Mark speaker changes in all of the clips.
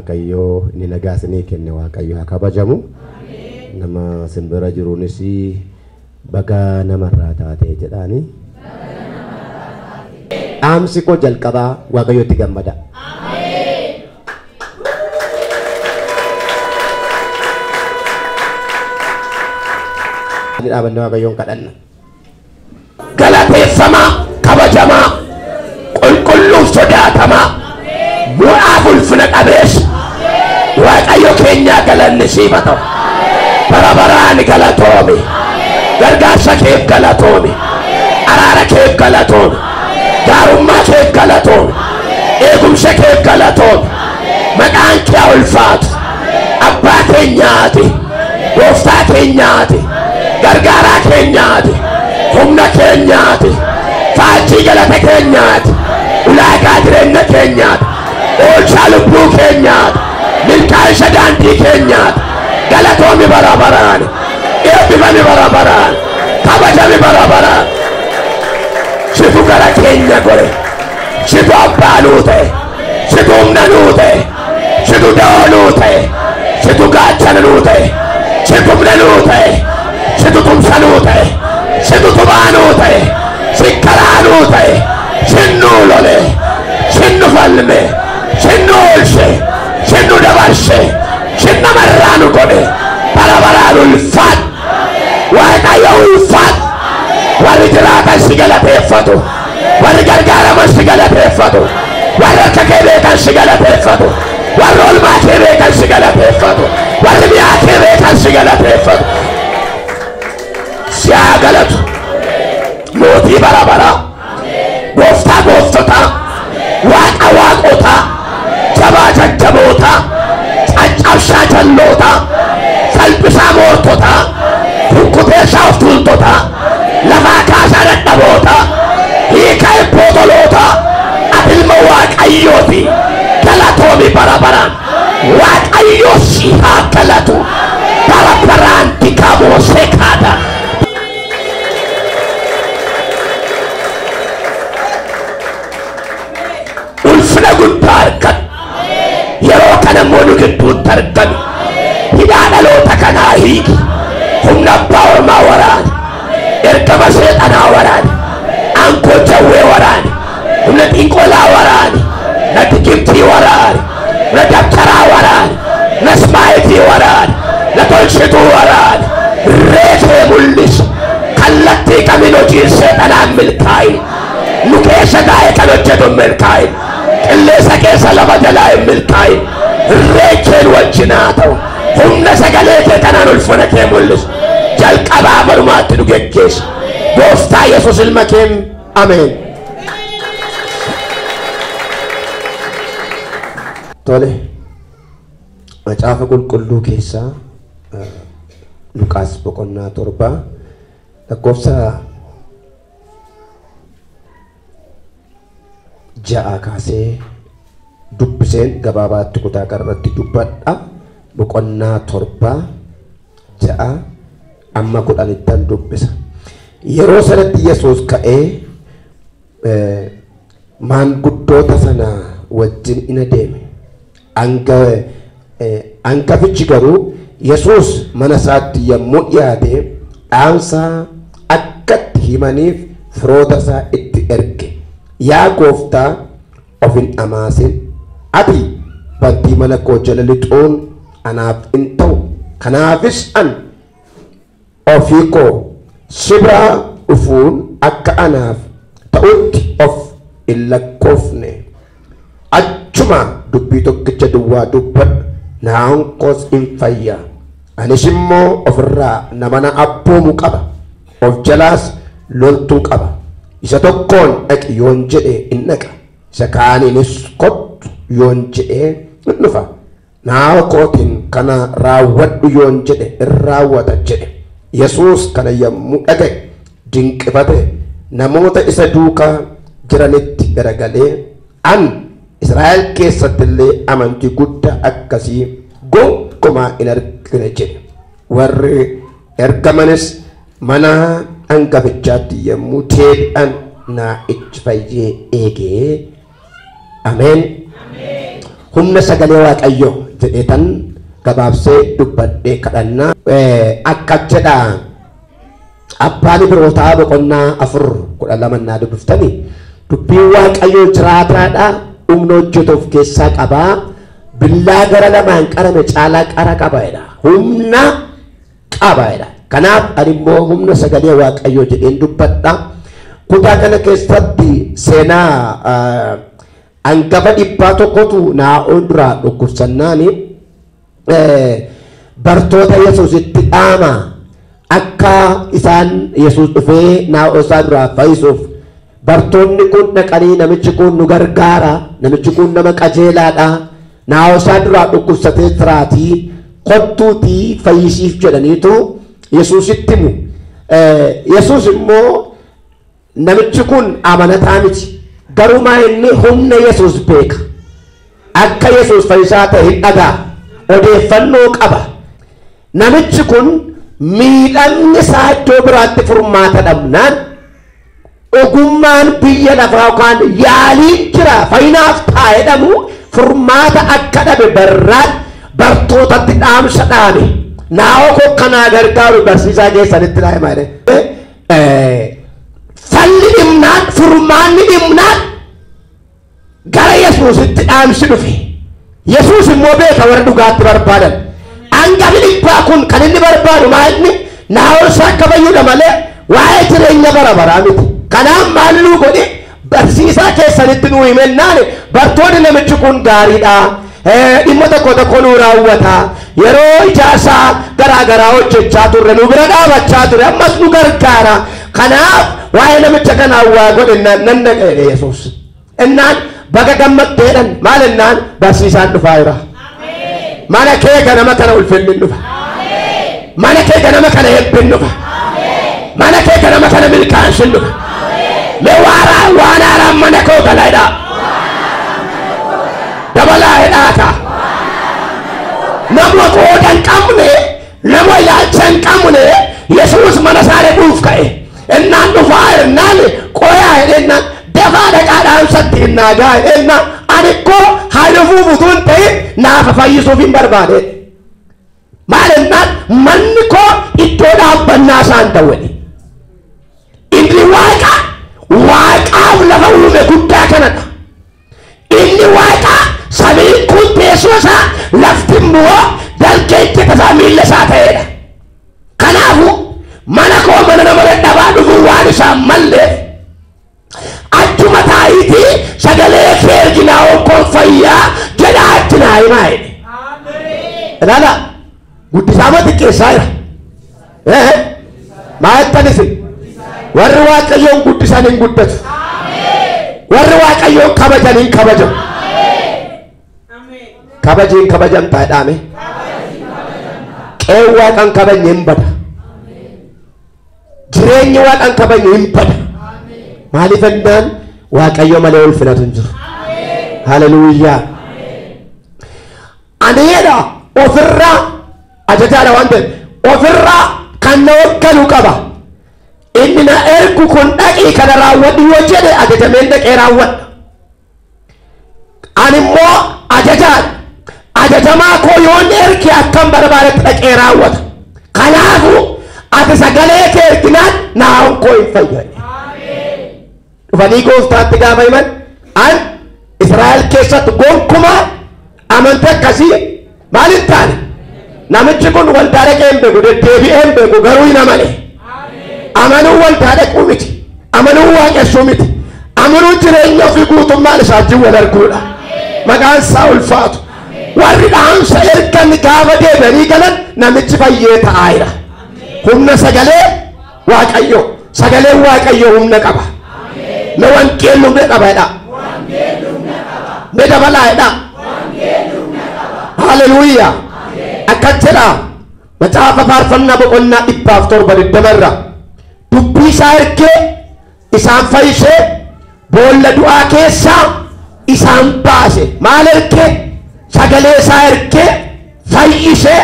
Speaker 1: Waaqayyoo inni nagaa isinii kenne Waaqayyo haa kabajamu. Nama simbira jiruunis baga namarraa taate jedhaani. Dhaamsi koo jalqabaa Waaqayyootti gammada. Dhaabannee Waaqayyoon kadhanna.
Speaker 2: Galateeffamaa, kabajamaa, qulqulluuf sodaatamaa, bu'aaf ulfina qabeessa Waaqayyo keenyaa galanni siif haa ta'u. Bara baraan galatoomi. Gargaarsa keef galatoomi. Araara keef galatoomi. Gaarummaa keef galatoomi. Eegumsa keef galatoomi. Maqaan kee haa ulfaatu. Abbaa keenyaati. Gooftaa keenyaati. Gargaaraa keenyaati. Humna keenyaati. Faajjii galata keenyaati. Ulaagaa jireenya keenyaati. Oolchaa lubbuu keenyaati. Milkaa'insa daandii keenyaati. Galatoomi bara baraan. Eebbifami bara baraan. Kabajami bara baraan. Situ gara keenya gore. Situ abbaa nuu ta'e. Situ humna nuu ta'e. Situ da'oo nuu ta'e. Situ gaachana nuu ta'e. Situ humna nuu ta'e. Situ tumsa nuu ta'e. Situ tumaa nuu ta'e. Sikkaraa nuu ta'e. Sinnuu lole. Sinnu falme. Sinnu oolche. Sinnu dabarse. Sinna marraa nu godhe. Bara baraan ulfaadhu. Waaqayyo ulfaadhu. Warri jiraatan si galateeffatu. Warri gargaaraman si galateeffatu. Warri akka kee beekan si galateeffatu. Warri olmaa kee beekan si galateeffatu. Warri mi'aa kee beekan si galateeffatu. Si haa galatu. Mootii bara baraa. Gooftaa gooftotaa. Waaqa waaqotaa. Jabaa jajjabootaa. Caccabsaa jallootaa. Salphisaa moortotaa. Kukkuteessaa of tuultotaa. Lafaa kaasaa dadhabootaa. Hiika ebbootolootaa. Ati ilma Waaqayyooti. Galatoomi bara baraan. Waaqayyo si haa galatu. Bara baraan dikamoo sekaadha. Ulfina guddaa argatu. Yeroo kana immoo nu gidduutti argame. Hidhaa dhaloota kanaa hiiki. Humna abbaa ormaa waraane. Ergama seexanaa waraane. Aangoo jawwee waraane. Humna xinqolaa waraane. Na digimtii waraane. Na dabtaraa waraane. Na ismaayitii waraane. Na tolchituu waraane. Reefee mul'isa. Kallattii kamiin hojiin seexanaan milkaa'in. Nu keessa taa'ee kan hojjetu hin milkaa'in. Qilleensa keessa lafa jalaa hin milkaa'in. Reecheen wajjin haa ta'u. Humna sagalee kee kanaan ulfina kee mul'isu. Jalqabaa barumaatti nu geggeessu. Gooftaa Yesuus ilma keen ameen.
Speaker 1: Tole, macaafa qulqulluu keessaa Luqaas boqonnaa 7 lakkoofsa 6 kaasee dubbiseen gabaabaatti kutaa kanarratti dubbadha. Boqonnaa 7 6 amma 10 dubbisa. Yeroo sanatti Yesuus ka'ee maanguddoota sana wajjin in adeeme. Hangafichi garuu Yesuus mana isaatti yommuu dhiyaate dhaamsa akkatti himaniif firoota isaa itti erge. Yaa gooftaa of hin dhamaasin, ati bantii mana koo jala lixuun anaaf hin ta'u. Kanaafis an ofii koo si biraa dhufuun akka anaaf ta'utti of hin lakkoofne. Achuma dubbii tokkicha duwwaa dubbadhu, naan koos hin fayya. Anis immoo ofirraa nama na abboomu qaba. Of jalaas loltuu qaba. Isa tokkoon dhaqi yoon jedhe in dhaqa. Isa kaaniinis kottu yoon jedhe in dhufa. Naa kootiin kana raawwadhu yoon jedhe in raawwata jedhe. Yesuus kana yommuu dhaga'e dinqifate namoota isa duukaa jiranitti garagalee an Israa'el keessatti illee amantii guddaa akkasii gonkumaa hin argine jedhe. Warri ergamanis mana hangafichaatti yommuu deebi'an naa'ichi fayyee eegee. Ameen. Humna sagalee Waaqayyoo jedheetan gabaabsee dubbadhee kadhannaa akka jedha abbaan Ibrootaa boqonnaa 4:12 naa dubbiftanii dubbiin Waaqayyoo jiraataadha, humna hojjetu of keessaa qabaa, billaa gara lamaan qarame caalaa qara qaba jedha, humna qaba jedha. Kanaaf ani immoo humna sagalee Waaqayyoo jedheen dubbadha. Kutaa kana keessatti seenaa hangafa dhibbaa tokkotu naa'oon duraa dhukkubsannaani bartoota Yesuusitti dhaama akka isaan Yesuus dhufee naa'oo isaa duraa fayyisuuf. Bartoonni kun dhaqanii namichi kun nu gargaara, namichi kun nama qajeelaadha, naa'oo isaa duraa dhukkubsatee jiraatii kottuutii fayyisiif jedhaniitu Yesuusitti himu. Yesuus immoo namichi kun amanataa miti, garumaa inni humna Yesuus beeka, akka Yesuus fayyisaa ta'e hin dhagaa, odeeffannoo qaba. Namichi kun miidhamni isaa iddoo biraatti furmaata dhabnaan ogummaan biyya lafaa yookaan yaaliin jira fayyinaaf ta'a jedhamu furmaata akka dhabe barraan bartootatti dhaamsa dhaame. Naa'oo koo kanaa gargaaru barsiisaa keessanitti dhaame jedhe. Falli dhimnaan furmaanni dhimnaan gara Yesuusitti dhaamsi dhufe. Yesuus immoo beeka warra dhugaatti barbaadan. Hangafi dhibbaa kun kan inni barbaadu maal inni naa'oo isaa akka fayyuudha malee waa'ee jireenya bara baraa miti. Kanaaf maal nuu godhe barsiisaa keessanitti nuu himennaan bartoonni namichi kun gaariidha, dhimma tokko tokko nuu raawwata, yeroo ijaarsaa garaa garaa hojjechaa turre nu bira dhaabachaa ture, ammas nu gargaara. Kanaaf waa'ee namicha kanaa waa godhe nan dhaqe jedhe Yesuus. Innaan baga gammaddeedhan maal innaan barsiisaan dhufaa jira. Mana kee ganama kana ulfinni dhufa. Mana kee ganama kana eebbiin dhufa. Mana kee ganama kana milkaa'insi dhufa. Mee waan haaraan mana koo gala jedhaa. Dabalaa jedhaa. Nama qooda hin qabne, nama ilaalcha hin qabne Yesuus mana isaa dhaquuf ka'e. Innaan dhufaa innaan qoyaa jedhennaan dafaa dhaqaa dhaamsatti innaa gaa jedhennaan ani koo haa dhufuuf utuu hin ta'in naafa fayyisuuf hin barbaade. Maal innaan manni koo iddoo dhaabbannaa isaan ta'u jedhe. Inni Waaqa Waaqaaf lafa uume guddaa kanadha. Inni Waaqa samiin kun teessoo isaa, lafti immoo dalgee ejjeta isaa miilla isaa ta'edha. Kanaafuu mana koo mana nama dadhabaa dhufuu waan isaan malleef achuma taa'iitii sagalee kee erginaa okkoon fayyaa jedhaa achi naa himaa jedhe. Ilaala guddisaa moo xiqqeessaa jira? Maa jettan isin? Warri Waaqayyoon guddisan hin guddatu. Warri Waaqayyoon kabajan hin kabajamu. Kabajiin kabajamtaa jedhame. Qe'een Waaqaan kabajne hin bada. Jireenyi Waaqaan kabajne hin bada. Maaliif jennaan Waaqayyo malee ulfinatu hin jiru. Haleluuyaa. Ani jedha ofirraa ajajaadha waan ta'eef ofirraa kan na hogganu qaba. Inni na ergu kun dhaqii kana raawwadhu yoo jedhe ajajameen dhaqee raawwadha. Ani immoo ajajaadha. Ajajamaa koo yoon erge akkam barbaadetti dhaqee raawwata. Kanaafuu ati sagalee kee erginaan naa'oon koo hin fayyadu. Dhufanii gooftaatti gaafa himan an Israa'el keessatti gonkumaa amantii akkasii maal hin taane. Namichi kun waldaa dhaqee hin beeku, deddeebi'ee hin beeku, garuu hin amane. Amanuu waldaa dhaquu miti, amanuu waaqessuu miti, amanuu jireenya ofii guutummaan isaa wajjin wal arguudha. Maqaan isaa ulfaatu. Warri dhaamsa ergan gaafa deebi'anii galan namichi fayyee ta'aa jira. Humna sagalee Waaqayyoo. Sagaleen Waaqayyoo humna qaba. Mee wangeelli humna qaba jedhaa. Mee dabalaa jedhaa. Haleluuyaa. Akkas jedhaa. Macaafa faarfannaa boqonnaa 107:20 irra. Dubbii isaa ergee isaan fayyisee boolla du'aa keessaa isaan baase. Maal ergee? Sagalee isaa ergee fayyisee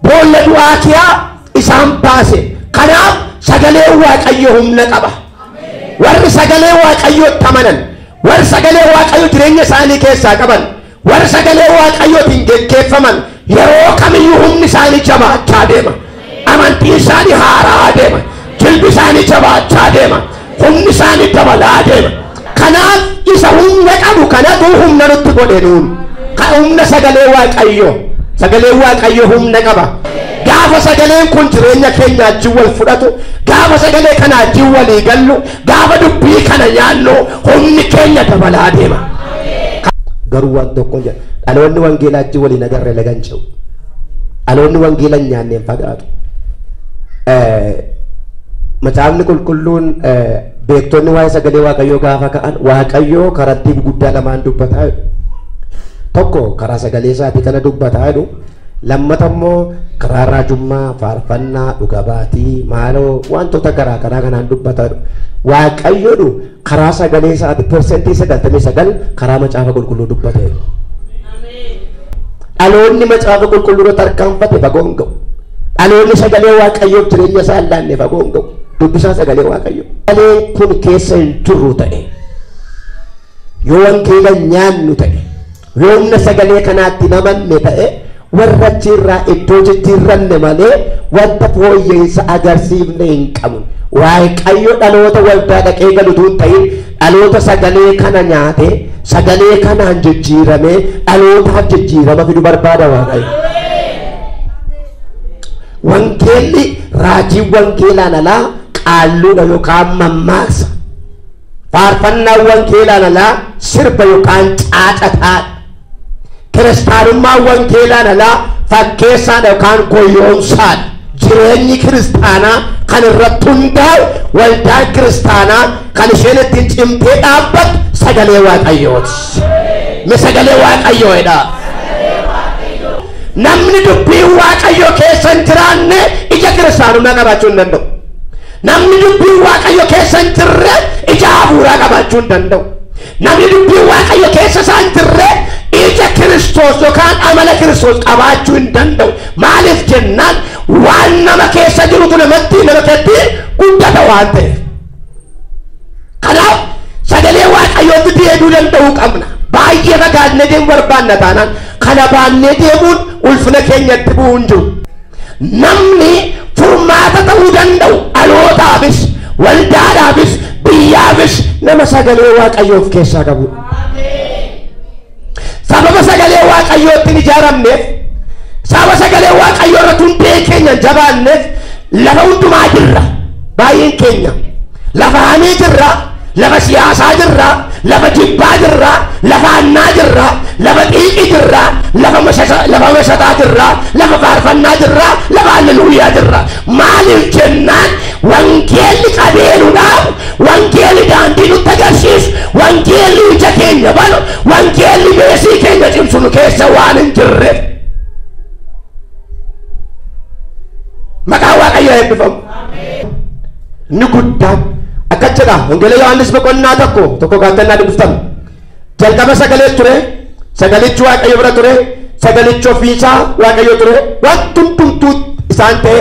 Speaker 1: boolla du'aa keessaa isaan baase. Kanaaf sagaleen Waaqayyoo humna qaba. Warri sagalee Waaqayyootti amanan, warri sagalee Waaqayyoo jireenya isaanii keessaa qaban,
Speaker 2: Warra sagalee Waaqayyootiin geggeeffaman yeroo kamiyyuu humni isaanii jabaachaa deema. Amantiin isaanii haaraa deema. Jilbi isaanii jabaachaa deema. Humni isaanii dabalaa deema. Kanaaf isa humna qabu kanatu humna nutti godhe nuun. Humna sagalee Waaqayyoo. Sagalee Waaqayyoo humna qaba. Gaafa sagaleen kun jireenya keenya wajjin wal fudhatu, gaafa sagalee kana wajjin walii gallu, gaafa dubbii kana nyaannu humni keenya dabalaa deema.
Speaker 1: Garuu waan tokko jedha, dhaloonni wangeelaa wajjin waliin agarre lagan ce'u. Dhaloonni wangeela hin nyaanneen fagaatu. Macaafni qulqulluun beektonni waa'ee sagalee Waaqayyoo gaafa ka'an Waaqayyoo karaa guguddaa lamaan dubbataa jedhu. Tokko karaa sagalee isaatii kana dubbataa jedhu. Lammata immoo karaa raajummaa, faarfannaa, dhuga baatii, maaloo wantoota garaa garaa kanaan dubbataa jedhu. Waaqayyoodhu karaa sagalee isaatii 99% karaa macaafa qulqulluu dubbata jedhu. Dhaloonni macaafa qulqulluu irratti tarkaanfate fagoo hin ga'u. Dhaloonni sagalee Waaqayyoof jireenya isaa hin laanne fagoo hin ga'u. Dubbisaa sagalee Waaqayyoo. Sagaleen kun keessa hin jirru ta'e, yoo wangeela nyaannu ta'e, yoo humna sagalee kanaatti namanne ta'e, warra achirraa iddoo jijjiirranne malee wanta fooyya'insa agarsiifne hin qabnu. Waaqayyo dhaloota waldaa dhaqee galutu hin ta'in dhaloota sagalee kana nyaate sagalee kanaan jijjiiramee dhalootaaf jijjiirama fidu barbaada Waaqayyo. Wangeelli raajii wangeelaan alaa qaalluudha yookaan mammaaksa. Faarfannaan wangeelaan alaa sirba yookaan caacataadha. Kiristaanummaan wangeelaan alaa fakkeessaadha yookaan goyoomsaadha. Jireenyi kiristaanaa kan irratti hundaa'u waldaan kiristaanaa kan isheen ittiin cimtee dhaabbattu sagalee Waaqayyooti. Mi sagalee Waaqayyoodha.
Speaker 2: Namni dubbii Waaqayyoo keessa hin jiraanne ija kiristaanummaa qabaachuu hin danda'u. Namni dubbii Waaqayyoo keessa hin jirre ija hafuuraa qabaachuu hin danda'u. Namni dubbii Waaqayyoo keessa isaa hin jirre ija Kiristoos yookaan amala Kiristoos qabaachuu hin danda'u. Maaliif jennaan waan nama keessa jirutu namatti nama keessatti guddata waan ta'eef. Kanaaf sagalee Waaqayyootti deebi'uu danda'uu qabna. Baay'ee fagaannee deemuu barbaanna taanaan kana baannee deemuun ulfina keenyatti bu'uu hin jiru. Namni furmaata ta'uu danda'u dhalootaafis, waldaadhaafis, biyyaafis
Speaker 1: nama sagalee Waaqayyoo of keessaa qabudha.
Speaker 2: Sababa sagalee Waaqayyootti hin ijaaramneef, sababa sagalee Waaqayyoo irratti hundee keenya hin jabaanneef lafa hundumaa jirra. Baay'een keenya lafa hamii jirra, lafa siyaasaa jirra, lafa jibbaa jirra, lafa annaa jirra, lafa xiiqii jirra, lafa mashataa jirra, lafa faarfannaa jirra, lafa alleluuyaa jirra. Maaliif jennaan wangeelli qabeeluudhaaf, wangeelli daandii nutti agarsiisu, wangeelli ija keenya banu, wangeelli beesii keenya cimsu nu keessa waan hin jirreef. Maqaan Waaqayyoo eebbifamu.
Speaker 1: Inni guddaan akka jedha Wangeela Yohaannis boqonnaa 1 gaattannaa dubbiftan. Jalqaba sagalee ture, sagalichi Waaqayyo bira ture, sagalichi ofiisaa Waaqayyo ture, wanti hundumtuu isaan ta'e,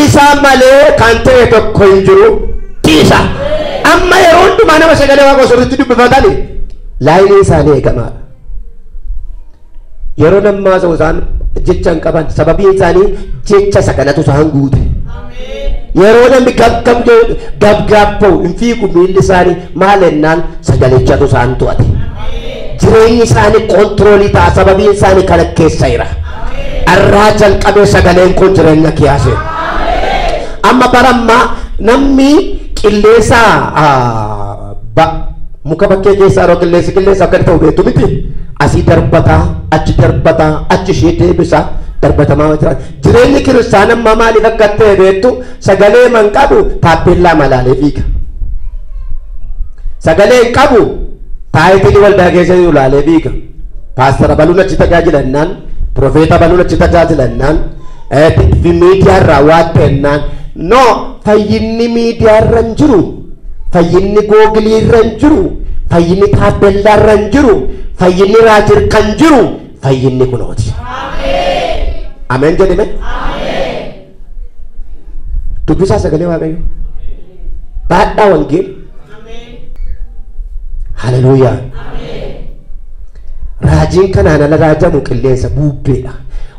Speaker 1: isa malee kan ta'e tokko hin jiru.
Speaker 2: Isa. Amma yeroo hundumaa nama sagalee Waaqayyoo sirriitti dubbifatani
Speaker 1: laayinii isaanii eegamaadha. Yeroo nammaa ta'u isaan jecha hin qaban, sababiin isaanii jecha isa kanatu isaan guute. Yeroo namni gabgaabba'u hin fiigu miilli isaanii maal ennaan sagalichatu isaan to'ate. Jireenyi isaanii koontiroolii ta'a, sababiin isaanii kana keessa jira. Arraa jalqabee sagaleen kun jireenya kiyaase. Amma barammaa namni qilleensa muka bakkee keessaa yeroo qilleensi qilleensa akka ta'u beektu miti. Asii darbataa, achi darbataa, achi ishee deebisaa darbatamaa jira. Jireenyi kiristaanaa amma maaliif akka ta'e beektu? Sagalee man qabu taappellaa malaalee fiiga. Sagalee hin qabu taayitilii waldaa keessa jiru laalee fiiga. Paastara baluun achi tajaajilannaan, profeeta baluun achi tajaajilannaan, miidiyaarraa waan ta'ennaan, no fayyinni miidiyaarra hin jiru, fayyinni googiliirra hin jiru, fayyinni taappellaarra hin jiru, fayyinni raajirka hin jiru, fayyinni kunooti. Ameen jedhime. Dubbisaa sagalee Waaqayyoo. Baadhaa wangeela. Haleluuyaa. Raajiin kanaan ala raajamu qilleensa buubbeedha.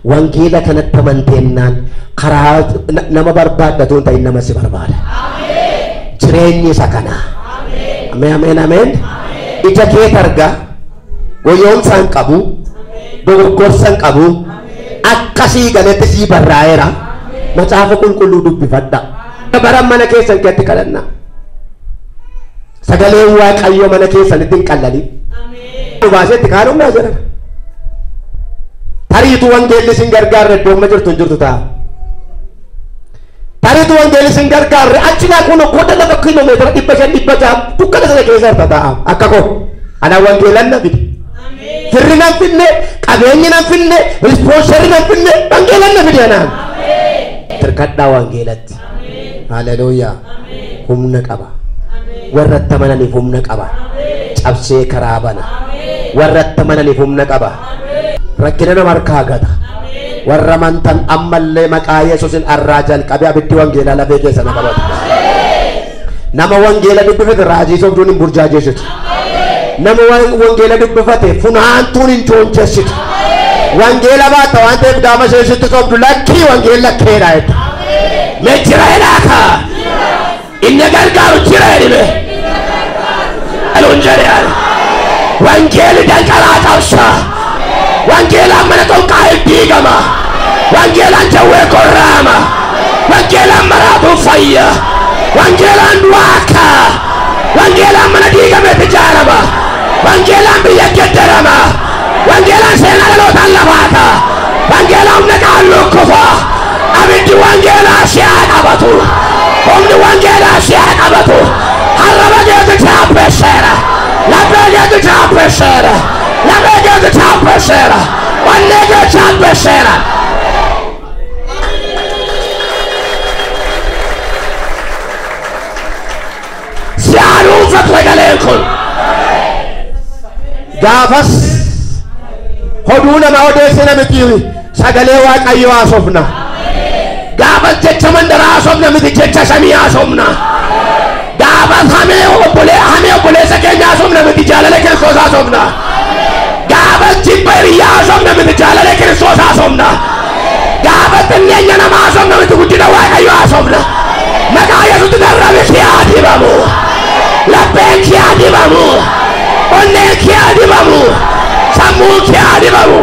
Speaker 1: Wangeela kanatti amanteennaan karaa nama barbaaddatu hin ta'in nama si barbaada. Jireenyi isa kana. Ameen ameen ameen. Ija kee targa goyoomsa hin qabu, dogoggorsa hin qabu, akkasii galetti sii barraa'eera. Macaafa qulqulluu dubbifadha. Bara mana keessan keessatti kadhannaa. Sagaleen Waaqayyoo mana keessanitti hin qallalin. Baasetti kaanummaa jedhama. Tariitu wangeelli sin gargaarre iddoo amma jirtu hin jirtu ta'a. Tariitu wangeelli sin gargaarre achi laa kun qoda lafa kiiloomeetira 500 600 dukkana sana keessa jirta ta'a. Akka koo ana wangeelan na fide. Firri nan finne, qabeenyi nan finne, rispoonsarri nan finne, wangeelan na fide anaan. Tirkadhaa wangeelatti. Haleluuyaa. Humna qaba. Warra itti amananiif humna qaba. Cabsee karaa bana. Warra itti amananiif humna qaba. Rakkina nama harkaa gata. Warra amantan ammallee maqaa Yesuusin arraa jalqabee abiddi wangeelaa lafee keessa na qabata. Nama wangeela dubbifate raajii sobduun hin burjaajeessitu. Nama wangeela dubbifate funaantuun hin joonjessitu. Wangeela baata waan ta'eef gaafa isheen sitti sobdu lakkii wangeela keedha jetta.
Speaker 2: Mee jira jedhaa inni gargaaru jira jedhime. Aluun jedhe ani. Wangeelli danqaraa cabsa. Wangeelaan mana xonqaa diigama. Wangeelaan jawwee gorraama. Wangeelaan maraatuun fayya. Wangeelaan du'aa ka'a. Wangeelaan mana diigameef ijaarama. Wangeelaan biyya geddarama. Wangeelaan seenaa dhalootaan lafaa ka'a. Wangeelaan humna qaalluu kufa. Abiddi wangeelaa si haa qabatu. Humni wangeelaa si haa qabatu. Harraba keetu chaappeesseera. Laphee keetu chaappeesseera. Laphee keetu chaappeesseera. Onnee kee chaappeesseera. Si haa dhuunfatu sagaleen kun.
Speaker 1: Gaafas hoduu nama odeessina miti sagalee Waaqayyoo haasofna.
Speaker 2: Gaafas jecha mandaraa haasofna miti jecha samii haasofna. Gaafas hamee obboleessa keenya haasofna miti jaalala Kiristoos haasofna. Gaafas jibba hiriyyaa haasofna miti jaalala Kiristoos haasofna. Gaafas xinneenya nama haasofna miti guddina Waaqayyoo haasofna. Maqaa Yesuusitti arrabni kee haa dibamu. Lapheen kee haa dibamu. Onneen kee haa dibamu. Sammuun kee haa dibamu.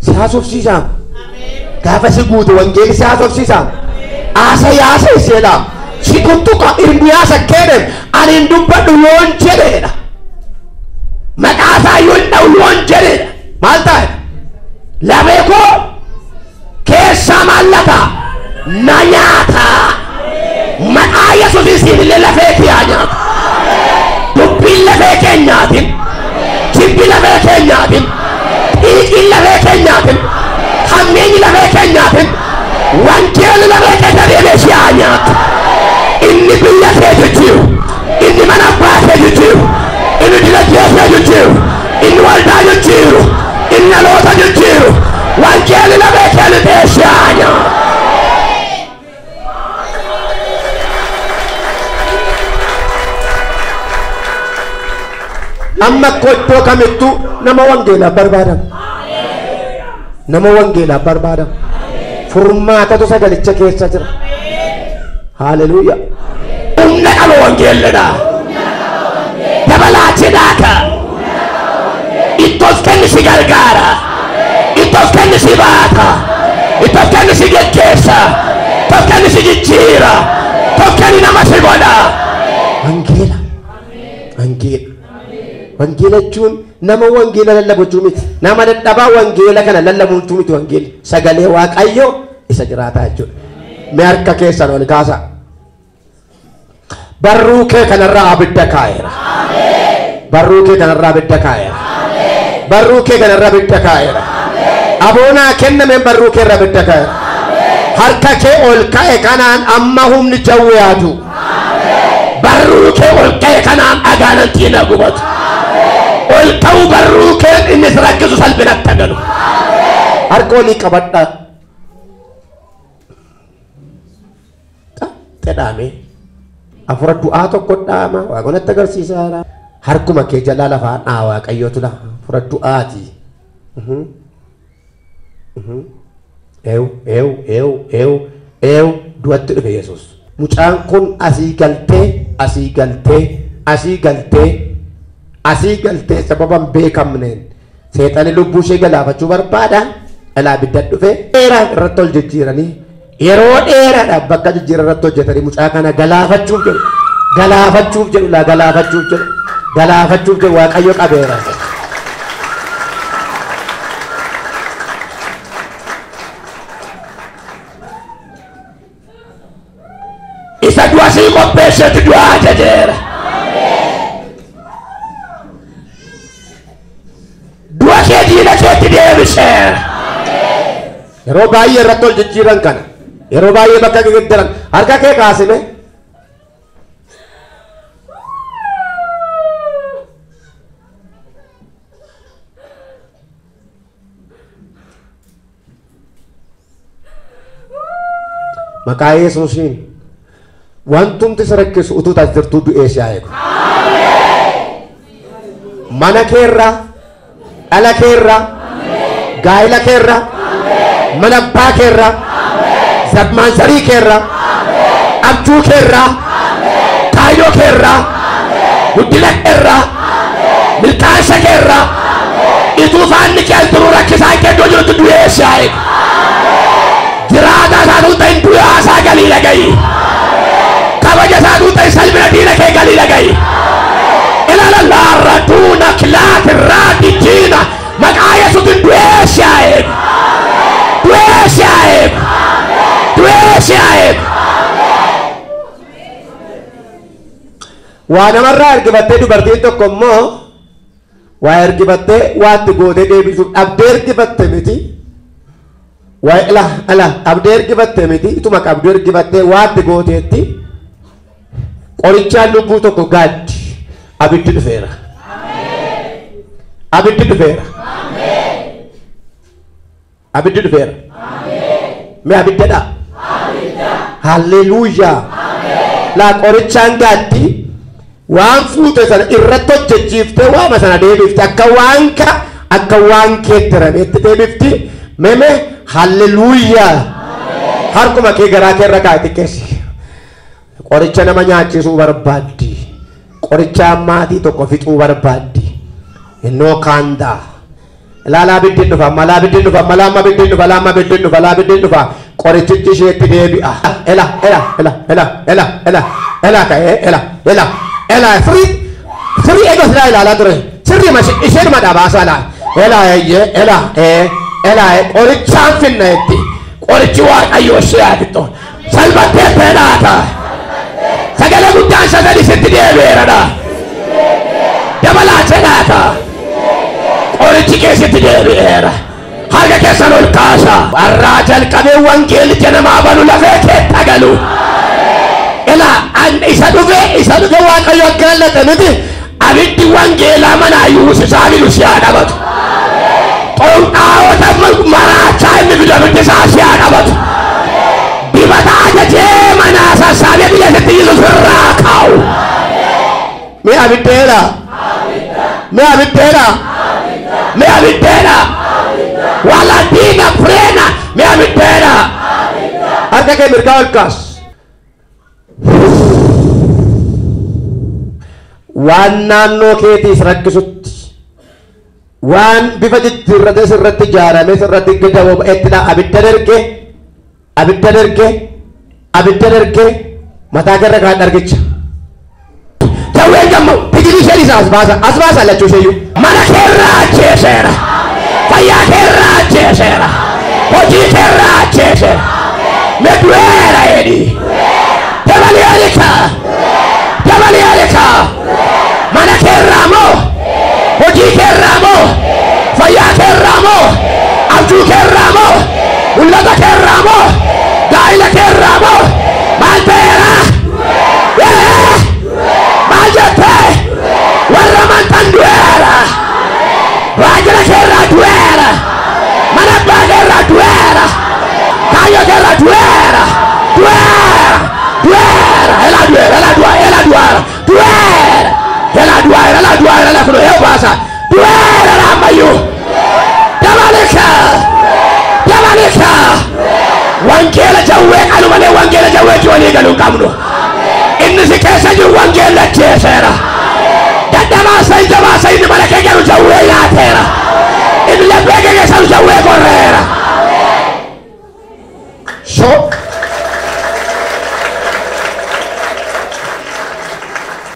Speaker 1: Si haasofsiisaa. Gaafa si guute wangeelli si haasofsiisaa. Haasa yaasa isheedha. Si tuttuqa Irmiyaas akkeedhe ani hin dubbadhu yoon jedheedha.
Speaker 2: Maqaa isaa yoo hin dha'u yoon jedheedha.
Speaker 1: Maal ta'e?
Speaker 2: Lafee koo keessaa maallata na nyaata. Maqaa Yesuusiin siin illee lafee kee haa nyaatu. Dubbiin lafee keenyaatiin, jibbi lafee keenyaatiin, xiiqiin lafee keenyaatiin, hammeenyi lafee keenyaatiin, wangeelli lafee keessa deemee si haa nyaatu. Inni biyya kee jijjiiru, inni mana abbaa kee jijjiiru, inni dinagdee kee jijjiiru, inni waldaa jijjiiru, inni dhaloota jijjiiru, wangeelli lafee kee lixee si haa nyaatu.
Speaker 1: Amma iddoo kamittuu nama wangeelaaf barbaadama. Nama wangeelaaf barbaadama. Furmaatatu sagalicha keessa jira. Haleluuyaa.
Speaker 2: Humna qaba wangeelladha. Dabalaa jedhaaka. Ittoof kenni si gargaara. Ittoof kenni si baata. Ittoof kenni si geggeessa. Ittoof kenni si jijjiira. Ittoof kenni nama si godha.
Speaker 1: Wangeela. Wangeela. Wangeela jechuun nama wangeela lallabu jechuu miti. Nama dadhabaa wangeela kana lallabu jechuu miti wangeelli. Sagalee Waaqayyoo isa jiraataa jechuudha. Mee harka keessan ol kaasaa. Barruu kee kanarraa abidda kaa'eera. Barruu kee kanarraa abidda kaa'eera. Barruu kee kanarraa abidda kaa'eera. Aboonaa kennameen barruu kee irraa abidda kaa'eera. Harka kee ol ka'e kanaan amma humni jawwee yaadu.
Speaker 2: Barruu kee ol ka'e kanaan dhagaanantii na gubatu. Ol ka'uu barruu kee inni si rakkisu salphinatti galu.
Speaker 1: Harka olii qabadhaa. Jedhame afura du'aa tokko dhaama waaqonatti agarsiisaadha. Harkuma kee jalaa lafaa dhaa waaqayyootu la afura du'aati. Eew eew eew eew eew du'atti dhufe Yesuus. Mucaan kun asii galtee asii galtee asii galtee asii galtee sababa hin beekamneen seexanni lubbuu ishee galaafachuu barbaada. Dhalaa abidda dhufe dheeraa irratti ol jijjiiranii yeroo dheeraadhaaf bakka jijjiirraa irratti hojjetanii mucaa kana galaafachuuf jedhu galaafachuuf jedhu laa galaafachuuf jedhu galaafachuuf jedhu waaqayyo qabeera.
Speaker 2: Isa du'a sii qopheessetu du'a ajajeera. Du'a kee diina keetti deebiseera.
Speaker 1: Yeroo baay'ee irratti ol jijjiiran kana yeroo baay'ee bakka geggeeddaran harka kee kaasime maqaa Yesuusiin wantumti si rakkisu utuu taas jirtuu du'ee si haa eegu. Mana keerraa, dhala keerraa, gaa'ila keerraa, mana abbaa keerraa, zammaansarii keerraa, abjuu keerraa,
Speaker 2: Kaayyoo keerraa, guddina keerraa, milkaa'insa keerraa, ituu faanni kee turuu rakkisaa kee iddoo jirutti du'ee si haa eegu. Jiraataa isaa tuuta hin du'aa isaa galii dhaga'i. Kabaja isaa tuuta hin salphina diina kee galii dhaga'i. Ilaala laarra duuna kilaati raati jiina maqaa Yesuutiin du'ee si haa eegu. Du'ee si haa eegu. Du'ee si haa eegu.
Speaker 1: Waa namarraa ergifattee dubartiin tokko immoo waa ergifattee waatti gootee deebisuuf dhabdee ergifatte miti. Waa ila ila dhabdee ergifatte miti ituma qabdee ergifattee waatti gooteetti qorichaan lubbuu tokko gaaddi abiddi dhufeera. Abiddi dhufeera. Abiddi dhufeera. Mee abiddadha. Halleluuyaa. Laa qorichaan gaaddi waan fuute sana irratti hojjechiiftee waama sana deebifte akka waan ka akka waan keettirameetti deebifti. Meme halleluuyaa. Harkuma kee garaa kee irra kaa'e xiqqeessi. Qoricha nama nyaachisuu barbaaddi. Qoricha maatii tokko fixuu barbaaddi. Innoo kaandaa. Ilaalaa abiddi dhufa, malaa abiddi dhufa, malaa amma abiddi dhufa, laa amma abiddi dhufa, laa abiddi dhufa. Qorichichi isheetti deebi'a. Ela, ela, ela, ela, ela, ela, ela ka'ee, ela, ela, ela, firii, firii eega silaa ilaalaa ture. Sirrii ma isheenuma dhabaasaa laa. Ela, eeyyee, ela, ee, ela, ee, qorichaan finna jetti.
Speaker 2: Qorichi waaqayyoo si haa fixu. Salphattee fedhaata. Sagalee guddaan sagalee sitti deebi'eeradha. Dabalaa jedhaata. Qorichi keessatti deebi'eera. Harka keessan ol kaasa. Har'aa jalqabee wangeelli namaa banu lafee keetti agalu. Ilaa isa dhufe waaqayyo akka lallate miti abiddi wangeelaa manaa yuusisaa fidu si haa dhabatu. Xonqaawota maraachaa inni fidu abiddi isaa si haa dhabatu. Dibata ajajee manaa sassaabee biyya sitti Yesuus irraa kaa'u.
Speaker 1: Mee abiddeedha. Mee abiddeedha.
Speaker 2: Mee abiddeedha. Waladiina fireena mee abiddeedha.
Speaker 1: Harka kee mirgaa ol kaas. Waan naannoo keetiis rakkisutti waan bifa jijjiirratee sirratti ijaaramee sirratti gada boba'etti laa abidda darge abidda darge abidda darge mataa keerra kaan argicha.
Speaker 2: Jawween gammoo
Speaker 1: Tijilii isheen isa as baasa as baasa lachuu isheeyyuu.
Speaker 2: Mana keerraa ajjeeseera. Fayyaa keerraa ajjeeseera. Hojii keerraa ajjeeseera. Mee du'eera jedhi. Dabalii alika. Dabalii alika. Mana keerraa moo? Hojii keerraa moo? Fayyaa keerraa moo? Abjuu keerraa moo? Mul'ata keerraa moo? Gaa'ila keerraa moo? Maal ta'eera? Maal jettee? Warra amantan du'eera. Waajjira keerraa du'eera. Mana abbaa keerraa du'eera. Kaayyoo keerraa du'eera. Du'eera. Du'eera. Du'eera ela du'eera ela du'a ela du'aara du'eera ela du'aara ela du'aara ela kunoo yoo baasa du'eera ammayyuu dabalika dabalika wangeela jawwee qalu malee wangeela jawweetti walii galuu qabnu inni si keessa jiru wangeela ajjeeseera dadhabaa sa'i jabaa sa'i inni mana kee galu jawwee nyaateera inni laphee kee keessa jiru jawwee gorreera.
Speaker 1: So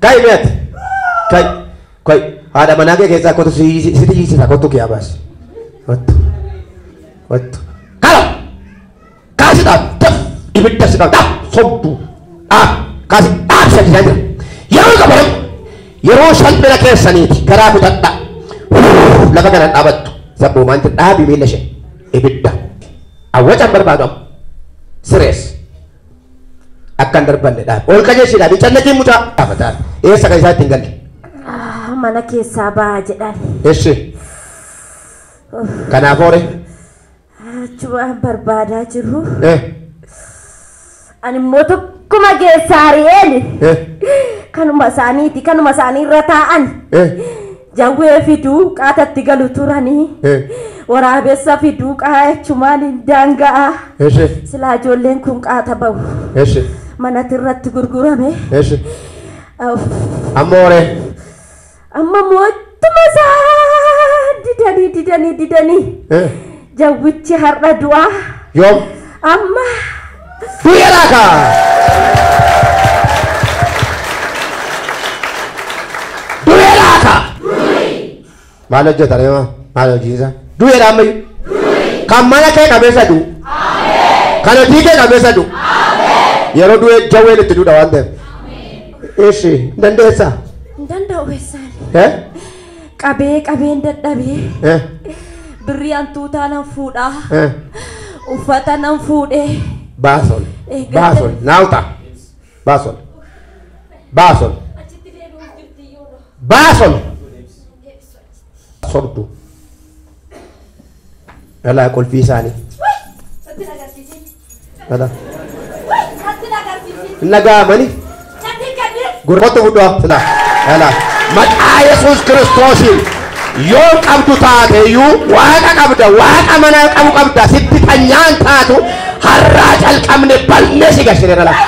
Speaker 1: kai meet kai kai haadha manaa kee keessaa kottu sitti hiisisa kottu kee abaas kottu kottu
Speaker 2: kala kaasi dhaab daf ibidda si dhaab dhaab sobdu dhaab kaasi dhaab si ajajaa jira yeroo qabaram
Speaker 1: yeroo salphina keessaniiti garaa kutadha lafa kana dhaabattu sabbumaan dhaabi miila ishee ibidda awwacan barbaadu amma sirees akka hin darbanne dhaabi ol qajeelchi dhaabi cannaqiin mucaa dhaabataa eessa kan isaa ittiin galle
Speaker 3: Mana keessaa ba'a jedhan.
Speaker 1: Eessi kanaaf hoore
Speaker 3: Achuma barbaadaa jiru. Ani immoo tokkuma keessaa ari'een kanuma isaaniiti kanuma isaanii irra taa'an. Jawwee fiduu qaatatti galu turanii. Waraabessa fiduu qaachumaan hin daanga'a. Silaa ijoolleen kun qaata bahu. Manatti irratti gurgurame.
Speaker 1: Amma hoore
Speaker 3: Amma mootummaa isaa didanii didanii didanii. Jawwichi har'a du'aa.
Speaker 1: Yoom
Speaker 3: Amma
Speaker 1: du'eera kaa
Speaker 2: du'eera kaa
Speaker 1: maal hojjeta reema maal hojiinsa du'eera ammayyuu kan mana kee qabeessa du'u kan hojii kee qabeessa du'u yeroo du'e jawween itti duudha waan ta'eef eessi hin dandeessaa
Speaker 3: hin danda'u eessaan. Qabee qabeen dadhabee. Birrii hantuutaa nan fuudhaa. Uffata nan fuudhee.
Speaker 1: Baasol baasol naawta baasol baasol baasol sobdu dhalaa qulfii isaanii dhala hin dhaga'amani gurbattu fudhaa silaa dhala
Speaker 2: maqaa Yesuus Kiristoosiin yoo qabdu taateyyuu waaqa qabda waaqa manaa qabu qabda sitti tanyaan taatu har'aa calqabne balnee si gashineerra lafa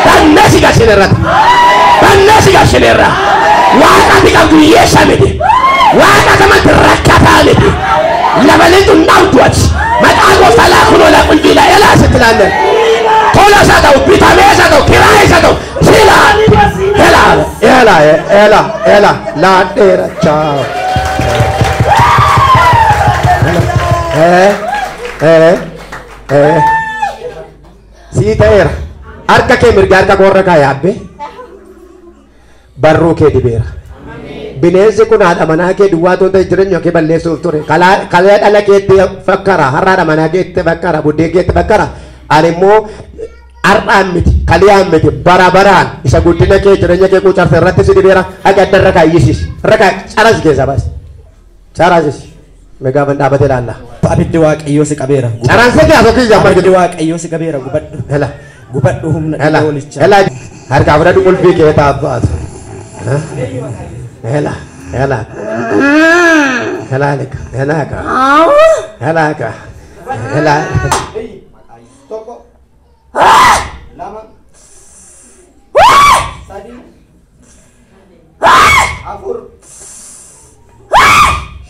Speaker 2: balnee si gashineerra balnee si gashineerra waaqa ati qabdu hiyyeessa miti waaqa kamatti rakkataa miti labaleen tun dhabdu ati maqaa gooftaa laa kunoo laa qulfii laa elaa sitti laallee tola isaa ta'u bitamee isaa ta'u kiraa isaa ta'u silaa
Speaker 1: ela ela ela ela laadheera chaaw sii ta'eera harka kee mirga harka koorra kaa yaabbe barruu kee dibeera bineensi kun haadha manaa kee duwwaa otoo hin ta'in jireenya kee balleessuuf ture kalee dhala keetti fakkara har'a haadha manaa keetti fakkara buddeen keetti fakkara ani immoo har'aan miti kaliyaan miti bara baraan isa guddina kee jireenya kee quucarse irratti si dibeera haqa adda irra kaayyisiis irra kaa carasi keessa baas carasis meeqaafan dhaabatee ilaalla.
Speaker 4: Abiddi waaqayyoo si qabeera.
Speaker 1: Caransee kee asoo kiyya amma
Speaker 4: Abiddi waaqayyoo si qabeera gubadhu.
Speaker 1: Hela
Speaker 4: Gubadhu humna
Speaker 1: hela
Speaker 4: dhiiga hoolichaa.
Speaker 1: hela harkaa fudhadhu qulfii kee taabbaatu. Hela hela hela leka hela ka hela ka hela
Speaker 4: Tokko lama sadi afur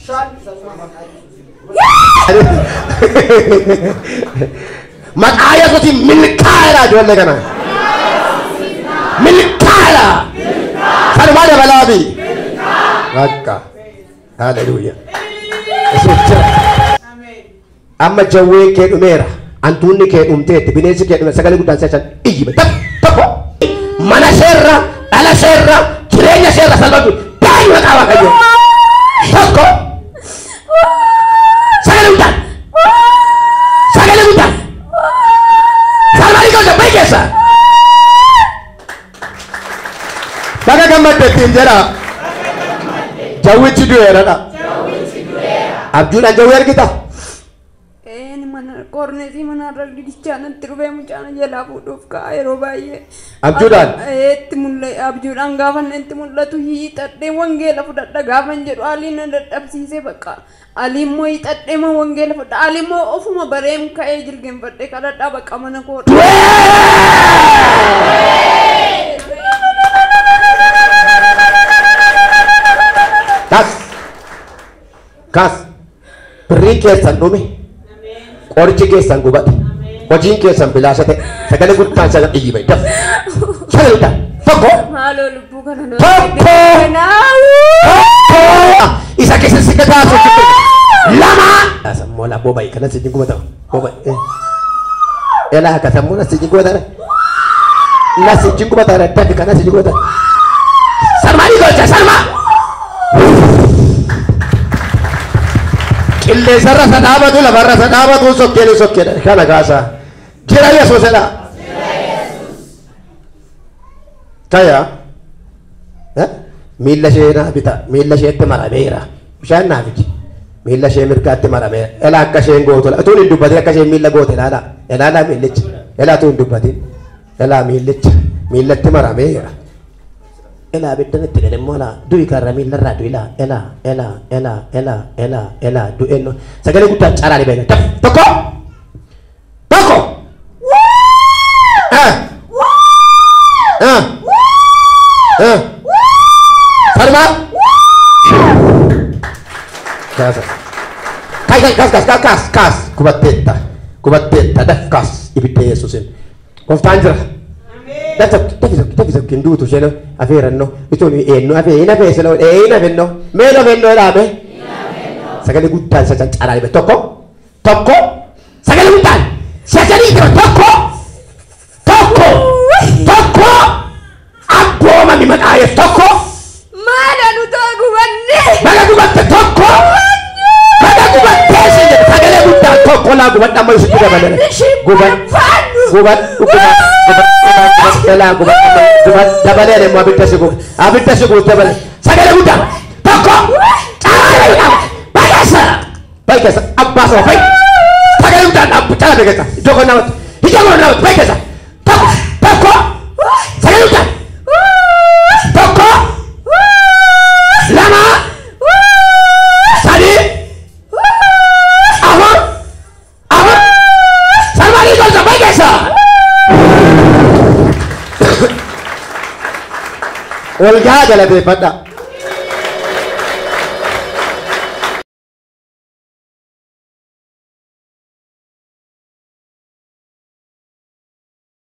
Speaker 4: shan
Speaker 2: maqaa Yesuusiin milkaa'eera ijoollee kana milkaa'eera
Speaker 1: kanumaa dabalaafi bakka haleluuya Yesuus jira amma jawween kee dhumeera hantuunni kee dhumteetti bineensi kee dhume sagalee guddaan si'achan iyyi tokko
Speaker 2: mana seerra dhala seerra jireenya seerra salphatu baay'ee maqaa waaqayyoo tokko sagalee guddaan sagalee guddaan salmanii keessa bayi keessa
Speaker 1: baga gammadde ittiin jedha jawwichi du'eeradha abjuudhaan jawwee argita
Speaker 5: Eenyuma Mana korneesii manarra didichaa natti dhufee mucaan jalaa fuudhuuf ka'a yeroo baay'ee.
Speaker 1: Abjuudhaan?
Speaker 5: Itti mul'atu abjuudhaan gaafa inni itti mul'atu hiixadhee wangeela fudhadha gaafan jedhu aliin na dadhabsiisee bakka alii immoo hiixadhee ma wangeela fudhadha alii immoo ofuma bareem ka'ee jilgeenfadhee kadhadhaa bakka mana koo.
Speaker 1: Kas. Kas. Birriin keessan dhume. Qorichi keessan gubate. Hojiin keessan bilaasha ta'e. Sagalee guddaan sana iyyi daf. Sagalee guddaan. Tokko.
Speaker 5: Maaloo lubbuu kana nu.
Speaker 1: Tokko. Tokko. Isa keessa si gadaasu. Lama. Sammoo la boba kana si gubata. Boba. Ela haka sammoo na si gubata. Na si gubata dafi kana si gubata. Sarma ni gocha sarma. Qilleensarra isa dhaabatu lafarra isa dhaabatu sokkeen sokkeen kana kaasaa. Jira Yesuusidha. Kaya miilla ishee naa bita miilla isheetti marameera bishaan naa fidi miilla ishee mirgaatti marameera elaa akka isheen gootu utuun hin dubbatin akka isheen miilla goote ilaala ilaala miillicha elaa utuun hin dubbatin elaa miillicha miillatti marameera elaa abiddan itti dhedhemmoo immoo elaa du'i karra miillarraa du'i elaa elaa elaa elaa elaa elaa elaa du'eenno sagalee guddaan caraan beekna daf tokko tokko Sarma kaas kaas kaas kaas kaas kaas gubatteetta gubatteetta daf kaas ibidda Yesuusin gooftaan jira. Daf tokko dafi tokko dafi tokko hin duutu isheen afeerannoo ituun eenyu afee hin afee siloo hin afennoo mee afennoo dhaame sagalee guddaan sacan caraan dhibe tokko tokko sagalee guddaan sacanii jira tokko tokko tokko abboomami maqaa Yesuus tokko.
Speaker 5: Maala nu ta'e gubanne.
Speaker 1: Baga gubatte tokko. Baga gubattee si jedhe sagalee guddaan tokko laa gubadha amma isitti dabalere. Gubad gubad gubad gubad laa gubad gubad dabalee immoo abidda si gubu abidda si gubu dabale sagalee guddaan tokko caalaa bageessa bageessa abbaa sama fayi sagalee guddaan abbu caalaa beekessa iddoo kan namatti iddoo kan namatti bageessa tokko tokko sagalee guddaan tokko lama sadi afur afur salmanii tolcha bageessa. Walgaa galateeffadha.